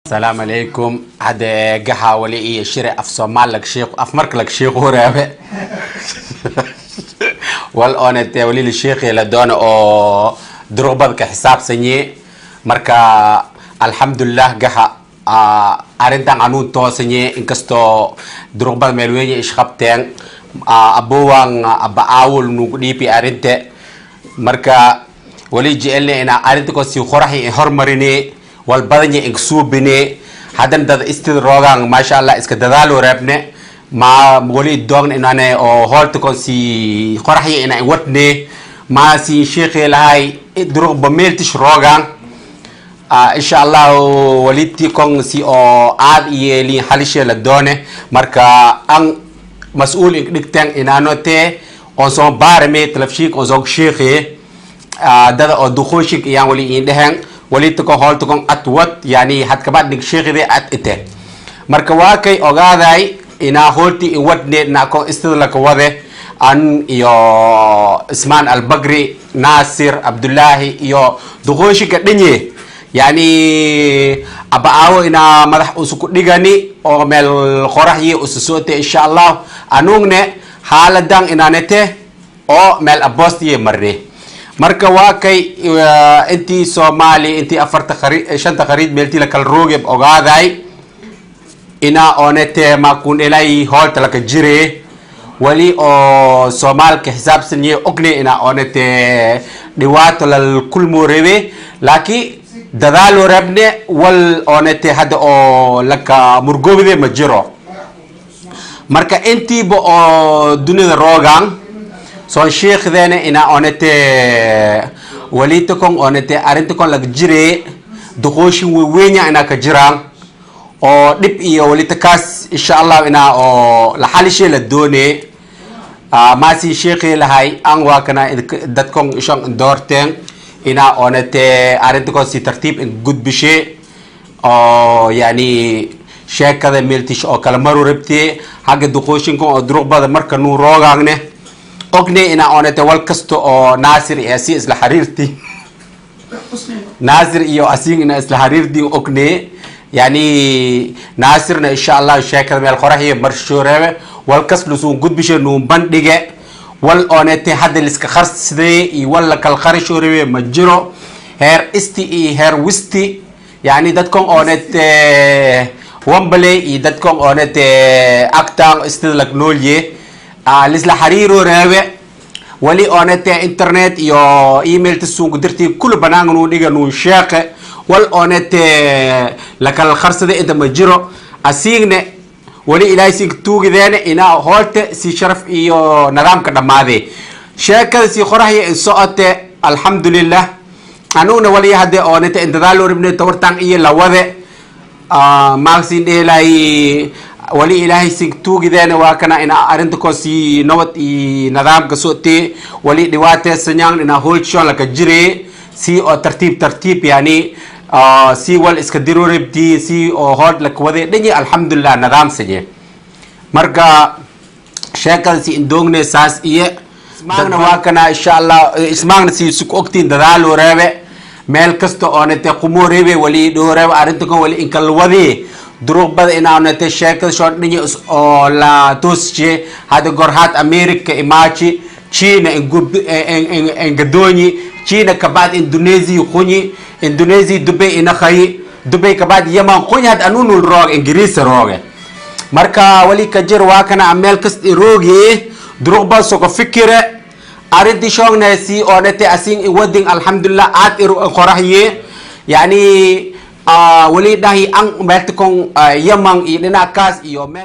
Asalaamu calaykum. Hadde gaxa wali iyo shire af Soomaal lag sheekh af marka lag sheekh horaabe wal oonete wali la sheekhi la doona oo duruqbadka xisaabsanye. Marka alxamdulilah, gaxa arrintan anuun toosanye, inkastoo duruqbad meel weyn ishqabteen, abowan aba aawul nugu dhiipi arinte. Marka wali jecelne ina arrinta ko si qoraxi hormarine, wal badanya inka suubine. Haddana dad istid roogaan, maasha Allah, iska dadaalo reebne. Ma wali doogna inane oo hoolta kon si qoraxya ina watne ma si sheekhi lahay duruqba meeltish roogaan. Insha Allah waliti kon si oo aad iyo halishe la doone. Marka an mas'uul ink dhigteen inaanote on soo baarame telefishinka on soo sheekhi dada oo duqooshink iyaan wali in dhehen walita kon hoolta kon atwat, yani hadkabaad nig sheekhide at ite. Marka waa kay ogaaday inaa hoolti in wadne na kon istida laka wade an iyo Ismaan Albagri, Naasir Abdullaahi iyo duqooshinka dhinye, yani aba aawo inaa madax usuku dhigani oo meel qoraxyi usu soote. Insha Allah anugne xaaladan inaanete oo meel aboostiye marne. Marka waa kay intii Soomaali, intii afarta khari, shanta khariid meeltii la kala roogeb, ogaaday ina oonete makun elay hoolta laka jire wali oo soomaalka xisaabsanye ogne ina oonete dhibaato lal kulmo rebe, laakiin dadaalo rabne. Wal oonete hadda oo laka murgobide ma jiro. Marka intiiba oo dunida roogan soon sheekhdene ina oonete walita kon oonete arrinta kon laga jire duqooshin wewenya ina ka jiraan oo dhib iyo walita kaas. Insha Allah ina oo la xalishe la doone maasi sheekhi lahay an waa kana dadkon ishon doorteen ina oonete arrinta kon si tartiib in gudbishe oo yani sheekada meeltish oo kala maru rabte xagga duqooshinkan oo duruqbada. Marka nuu roogaagne ogne ina oonete wal kasta oo Naasir iyo asi isla xariirti, Naasir iyo asiin ina isla xariirtiin ogne. Yani Naasirna insha Allah sheekada meel qoraxiyo marshoreebe wal kas lusuun gudbishe nuun bandhige. Wal oonete hadda liska qarsidee iyo wal la kala qarashooreebe ma jiro, heer isti iyo heer wisti, yani dadkan oonete Wembley iyo dadkan oonete agtan istida lag noolye lisla xariiro reebe. Wali oonete internet iyo email tasuunku dirtii kula banaanka nuu dhiga nuun sheeqe. Wal oonete lakala qarsada inta ma jiro. Asiigne wali Ilaahay siinka tuugideene inaa hoolte si sharaf iyo nidaamka dhammaade, sheekada si qorahya in socote. Alxamdulilah, anugna wali hadde oonete in dadaal loo ribne tawartan iyo lawade maagsin dheelay. Wali Ilaahay sin tuugideene waa kana ina arrinta ko si nabad iyo nidaamka sote. Wali dhibaate sanyang ina hoolshon laka jire si oo tartiib tartiib, yani si wal iska diroribti si oo hood laka wade dhanyi. Alxamdulilah, nidaam sanye. Marka sheekada si indoogne saas iyo ismaagna waa kana. Insha Allah ismaagna si isku ogtiin dadaalo reebe meel kasta oonete qumo reebe wali dhoo reebe arrinta kan wali inkal wadi duruqbada inaanete sheekada shon dhinyi oo la toosje. Hada gorhaad America imaachi, China ingadoonyi, China kabad Indonesia khunyi, Indonesia Dubai inakhayi, Dubai kabad Yaman khunyi, had anunul roog Ingiriis rooge. Marka wali ka jir waa kana meel kasta rooge duruqba soko fikire arrintii shoogneesi oonete asin wadin. Alxamdulilah, aad qorahye, yani wali dhahi an meelta kon Yaman iyo dhinac kaas iyo meel.